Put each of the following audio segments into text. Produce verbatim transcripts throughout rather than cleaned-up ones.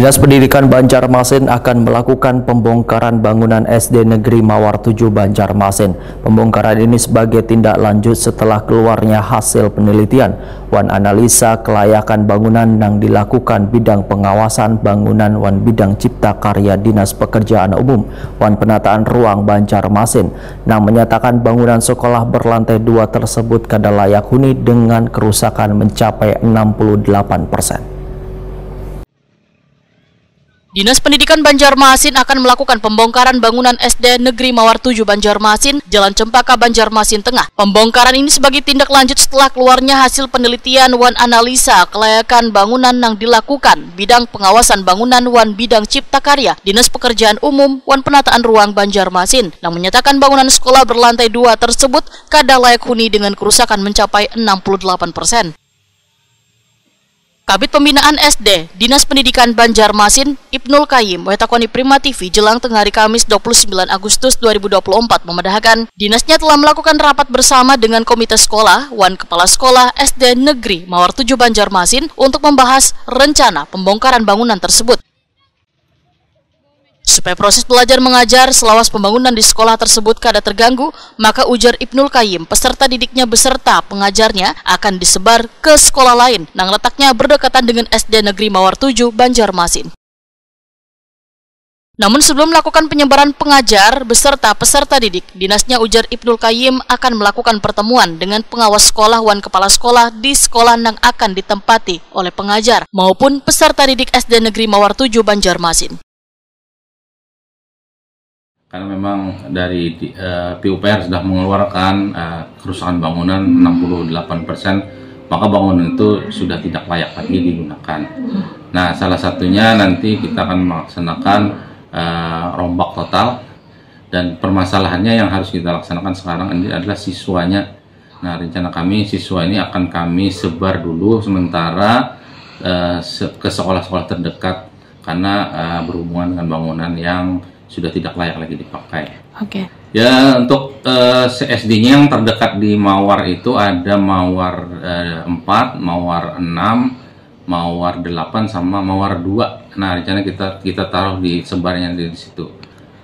Dinas Pendidikan Banjarmasin akan melakukan pembongkaran bangunan S D Negeri Mawar tujuh Banjarmasin. Pembongkaran ini sebagai tindak lanjut setelah keluarnya hasil penelitian wan analisa kelayakan bangunan nang dilakukan bidang pengawasan bangunan wan bidang cipta karya Dinas Pekerjaan Umum wan Penataan Ruang Banjarmasin, nang menyatakan bangunan sekolah berlantai dua tersebut kada layak huni dengan kerusakan mencapai enam puluh delapan persen. Dinas Pendidikan Banjarmasin akan melakukan pembongkaran bangunan S D Negeri Mawar tujuh Banjarmasin, Jalan Cempaka, Banjarmasin Tengah. Pembongkaran ini sebagai tindak lanjut setelah keluarnya hasil penelitian wan analisa kelayakan bangunan nang dilakukan bidang pengawasan bangunan wan bidang cipta karya Dinas Pekerjaan Umum wan Penataan Ruang Banjarmasin, nang menyatakan bangunan sekolah berlantai dua tersebut kada layak huni dengan kerusakan mencapai enam puluh delapan persen. Kabid Pembinaan S D, Dinas Pendidikan Banjarmasin, Ibnul Kayyim, wetakoni Prima T V jelang tengah hari Kamis dua puluh sembilan Agustus dua ribu dua puluh empat memadahakan, dinasnya telah melakukan rapat bersama dengan komite sekolah wan kepala sekolah S D Negeri Mawar tujuh Banjarmasin untuk membahas rencana pembongkaran bangunan tersebut. Supaya proses belajar mengajar selawas pembangunan di sekolah tersebut kada terganggu, maka ujar Ibnul Kayyim, peserta didiknya beserta pengajarnya akan disebar ke sekolah lain nang letaknya berdekatan dengan S D Negeri Mawar tujuh Banjarmasin. Namun sebelum melakukan penyebaran pengajar beserta peserta didik, dinasnya ujar Ibnul Kayyim akan melakukan pertemuan dengan pengawas sekolah wan kepala sekolah di sekolah nang akan ditempati oleh pengajar maupun peserta didik S D Negeri Mawar tujuh Banjarmasin. Karena memang dari uh, eh, P U P R sudah mengeluarkan uh, kerusakan bangunan enam puluh delapan persen, maka bangunan itu sudah tidak layak lagi digunakan. Nah, salah satunya nanti kita akan melaksanakan uh, rombak total, dan permasalahannya yang harus kita laksanakan sekarang ini adalah siswanya. Nah, rencana kami siswa ini akan kami sebar dulu sementara uh, ke sekolah-sekolah terdekat karena uh, berhubungan dengan bangunan yang sudah tidak layak lagi dipakai. Oke. Okay. Ya, untuk uh, eh, S D-nya yang terdekat di Mawar itu ada Mawar uh, eh, empat, Mawar enam, Mawar delapan sama Mawar dua. Nah, rencana kita kita taruh di sebarnya di situ.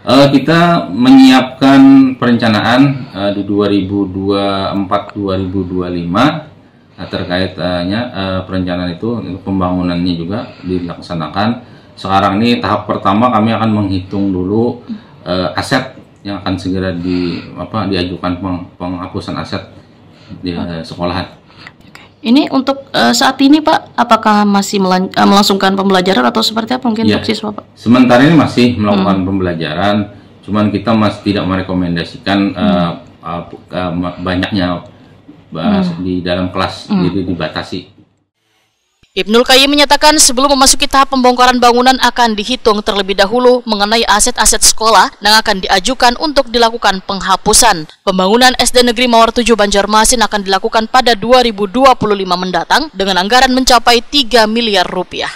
Uh, kita menyiapkan perencanaan uh, di dua ribu dua puluh empat dua ribu dua puluh lima terkait uh, perencanaan itu, pembangunannya juga dilaksanakan. Sekarang ini tahap pertama kami akan menghitung dulu uh, aset yang akan segera di apa diajukan peng, penghapusan aset di uh, sekolahan. Ini untuk uh, saat ini Pak, apakah masih melan, uh, melangsungkan pembelajaran atau seperti apa mungkin ya, untuk siswa Pak? Sementara ini masih melakukan hmm. pembelajaran, cuman kita masih tidak merekomendasikan uh, uh, uh, banyaknya bahas hmm. di dalam kelas hmm. jadi dibatasi. Ibnul Kayyim menyatakan sebelum memasuki tahap pembongkaran bangunan akan dihitung terlebih dahulu mengenai aset-aset sekolah yang akan diajukan untuk dilakukan penghapusan. Pembangunan S D Negeri Mawar tujuh Banjarmasin akan dilakukan pada dua ribu dua puluh lima mendatang dengan anggaran mencapai tiga miliar rupiah.